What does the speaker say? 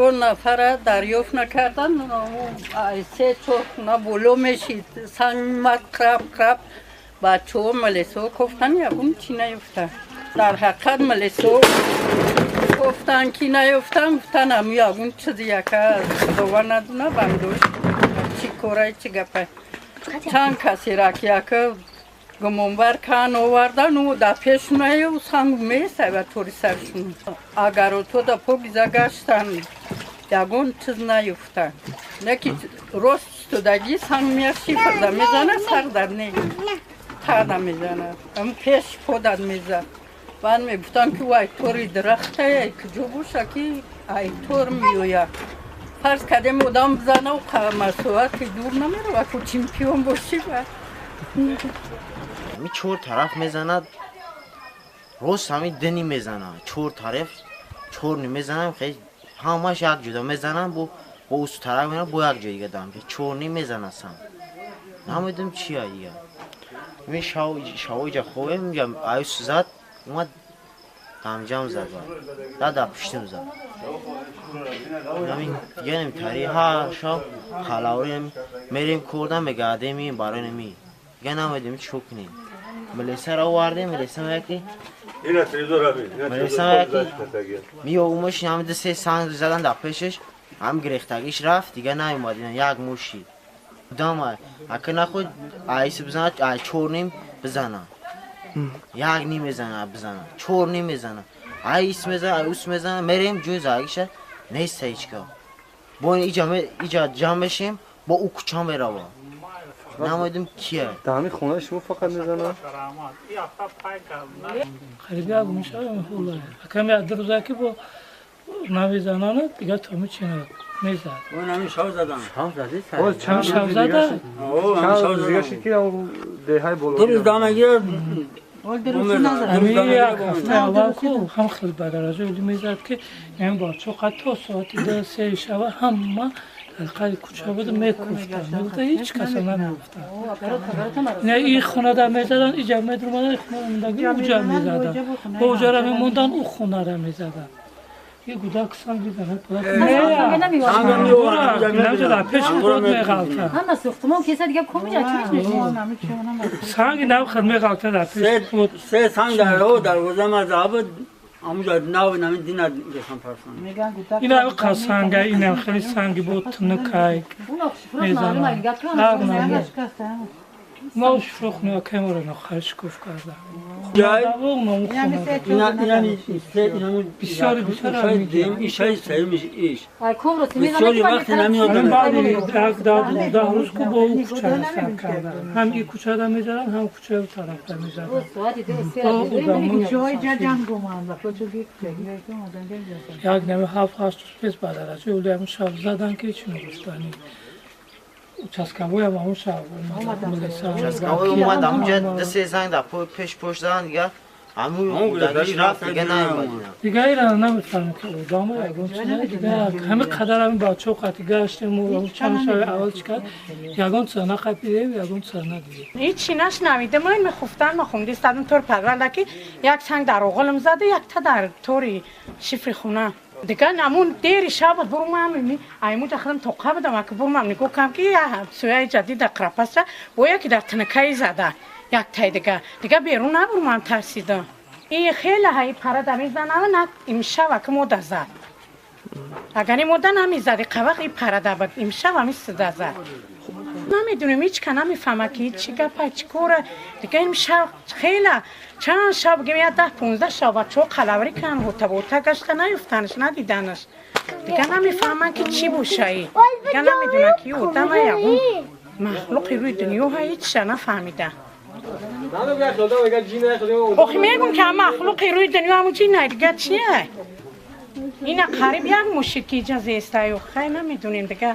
Ягон нафара дарёфт накардан, се-чор хона боло мешид, санг мад краб краб, бачаҳо милисо кофтан, ягон чи наёфтан. Дар ҳақиқат милисо кофтан ки наёфтан, гуфтан ам ягон чизи яка худованд надуна бандош чӣ корай, чӣ гапай. Чанд касера ки яка гумонбар кан овардан, ӯ дар пешунаю санг месайва тори саршун. Агарото да покиза гаштан, ягон чиз наёфтан. Не ки рост истодагӣ санг меяшифрда мезана, сар дар не тада мезана, ам пеш подад мезад. Баъд мегуфтам ки ай тори дарахтае куҷо боша ки ай тор меояд. Фарз кардем одам бизана, масоати дур намерава ку чемпион бошӣ. Ми чор тараф мезанад, рост ҳами дини мезанад, чор тараф чор ни мезанам, хеле ҳамаш як ҷуда мезанам, бо бо усу тараф мезанам, бо як ҷои дига дам чор ни мезанад сам. Намедонам чия дига. Ми шав шавоҷа ховем, аюс зад, омад дамҷам зад, дада пуштим зад. Ҳамин дига намтари ҳар шаб қалаврем мерем кордам мегардем барои нами. Дига намедонем чӣ кунем. Милисаро овардем, милиса мегӯяд ки милиса мегӯяд ки миё умаш ҳам ду се санг задан дар пешаш, ҳам гирехтагиш рафт, дига наомад, як муши. Дама, ака нахуд айс бизана, ай чор ним бизана. Як ним мезана, бизана. Чор ним мезана. Айс мезана, ай ус мезана, мерем ҷои загиша нест ҳечка. Бо иҷа иҷа ҷамъ мешем, бо ӯ кӯча мерава. Намедонам кия. Дар ҳамин хонаи шумо фақат мезанад? Қариб як мешавад ҳоло. Акам як ду рӯза ки бо намезананд, дигар то мечинад мезад. Он ҳамин шав задан. Шав зади? Боз чанд шав зада? Чанд рӯз дига шид ки деҳаи боло. Ду рӯз дамагир. Ҳамин як ҳафта аввал ку ҳам хел ба дараҷаи олӣ мезад ки ин бачаҳо қад то соати 2-3 шава ҳама дар қади кӯча буда мекуфтанд. Мегуфта ҳеҷ каса намегуфтанд. Не ин хонада мезаданд, иҷа медурмаданд, ин хонада мондаги уҷа мезаданд. Бо уҷара мемонданд, ӯ хонара мезаданд. Ин гудак санг мезанад. Не, пеши худ меғалтад. Ҳама сохтмон кеса дига кумиҷа чӣ мешносед? Санги нав хел меғалтад дар пеши худ. Се санг дар о дарвоза ма забуд, амуҷа нав нами дина гесан парсан. Ин ҳам қасанга, ин ҳам хеле санги бо тунукай мезанад. Ма шуфрухна камера нахаш куф карда. Бисёр бисёр ишай сеюмиш иш. Бисёри вақти намеодам. 10 рӯз ку бо ӯ кӯча сар карда. Ҳам ин кӯчада мезаданд, ҳам кӯчаи ӯ тарафда мезаданд. Як нами 7-8 рӯз пес ба дараҷаи олӣ ҳамун шаб задан ки чӣ мегуфтани. Участковой ҳам ҳамун шаб омад. Участковой омад, ҳамунҷа ду се занг дар пеш пошт задан, дига ҳамун гудагиш рафт, дига наомад. Дига ира намефаҳмем ки одама ягон чиз, дига ҳамин қадар ҳамин бачаҳо қати гаштем, чанд шаби аввал чӣ кард, ягон чиза нақапидем, ягон чиза надидем. Ҳечи нашнавидем, мо мехуфтан, мехондистадем тор парванда ки як санг дар оғолам зада, якта дар тори шифри хона. Дигар намун дери шаб бурмам, аймуҷа худам тоқа будам, аки бурмам нигоҳ кам ки сӯяи ҷадида қрапаса, бо яке дар тинакаи зада, як тай дига. Дига берун набурмам, тарсидам. И хеле ҳаи парада мезанам, на имшаб аки мода зад. Агар ин мода намезад, қавақ и парада буд, имшаб ҳами сида зад. Намедонем, ҳеҷ ка намефаҳма ки чӣ гапа, чӣ кора. Дига имшаб хеле чанд шаб бигем, як 10-15 шаб бачаҳо қалаврӣ карданд, ҳута-бута гашта наёфтанаш, надиданаш. Дига намефаҳманд ки чӣ боша и. Дига намедонанд ки одама ягон махлуқи рӯи дунё ҳа, ҳечша нафаҳмида. Охи мегум ки махлуқи рӯи дунё ҳамун ҷин ай, дига чия? Ина қариб як мушид ки иҷа зестаю, хай намедонем дига.